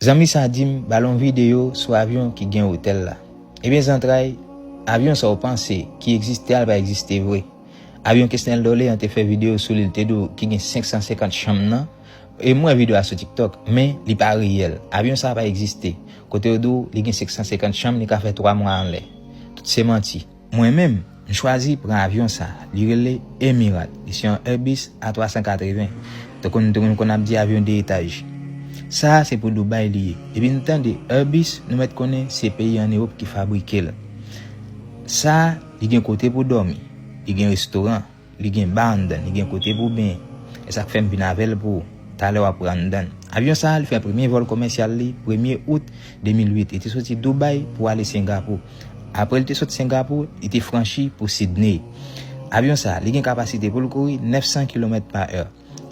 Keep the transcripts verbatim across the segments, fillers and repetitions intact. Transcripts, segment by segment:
Zanmi sa di m ba l yon videyo sou avyon ki gen otèl la. Ebyen zantray, avyon sa w panse ki egziste a l pa egziste vre. Avyon Kesnel Dorlean te fè videyo sou li, l te di w ki gen senk san senkant chanm nan. E m wè videyo a sou TikTok, men li pa reyèl. Avyon sa pa egziste. Kote yo di w li gen senk san senkant chanm, li ka fè twa mwa anlè. Tout se manti. Mwen menm, m chwazi pran avyon sa. Li rele Emirates. Li se yon Airbus A twa san katreven. Tankou nou te konn ap di avyon de etaj. Sa a se pou Dubai li ye. Depi n tande Airbus, nou mèt konnen se peyi ann Ewòp ki fabrike l. Sa a, li gen kote pou dòmi. Li gen restoran. Li gen ba anndan, li gen kote pou benyen. E sa k fè m vin avè l pou ou. Talè w ap wè anndan l. Avyon sa a, li fè premye vòl komèsyal li premye out de mil uit. Li te soti Dubai pou ale Sengapou. Apre l te sot Sengapou, li te franchi pou Sydney. Avyon sa a, li gen kapasite pou l kouri nèf san kilomèt pa è.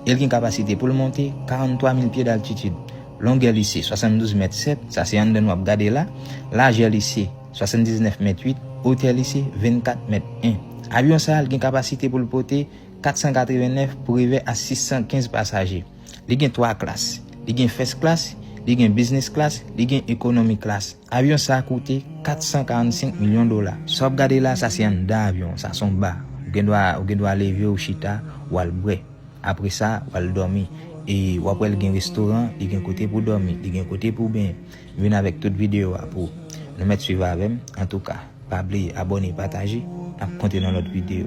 E l gen kapasite pou l monte karant twa mil pye d'altitid. Longè li se swasanndouz mèt sèt, sa se anndan nou ap gade la. Lajè li se swasanndiznèf mèt uit, otè li se vennkat mèt en. Avyon sa a, l gen kapasite pou l pote kat san katrevennèf pou rive a sis san kenz pasaje. Li gen twa klas. Li gen first class, li gen business class, li gen economy class. Avyon sa a koute kat san karannsenk milyon dola. Sa w ap gade la, sa se anndan avyon, sa se yon ba. Ou gen dwa, ou gen dwa leve, ou chita, w al bwè. Apre sa, w al dòmi. E w ap wè l gen restoran, li gen kote pou dòmi, li gen kote pou benyen. Vin avèk tout videyo a pou ou. Nou mèt swiv avè m. Antouka, pa bliye abòne, pataje. N ap konte nan lòt videyo.